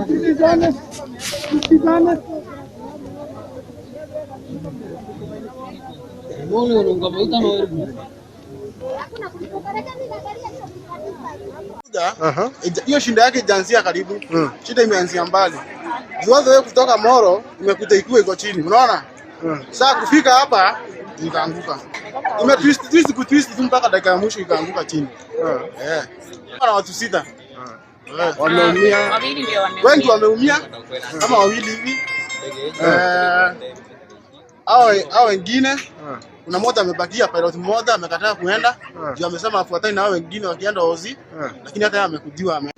Tusikizane, tusikizane. Hiyo shinda yake ijaanzia karibu. Shida imeanzia mbali. Juwazo wewe kutoka Moro imekuta ikiwa iko chini, unaona? Sasa kufika hapa ikaanguka. Ime twist twist ku twist tu mpaka dakika ya mwisho ikaanguka chini. Eh. Na watu sita. Wameumia. Wawili ndio wameumia. Wengi wameumia kama wawili hivi. Eh, hao wengine kuna mmoja amebakia, pilot mmoja amekataa kuenda juu amesema afuatane na hao wengine wakienda Ozi, lakini hata yeye amekujiwa ame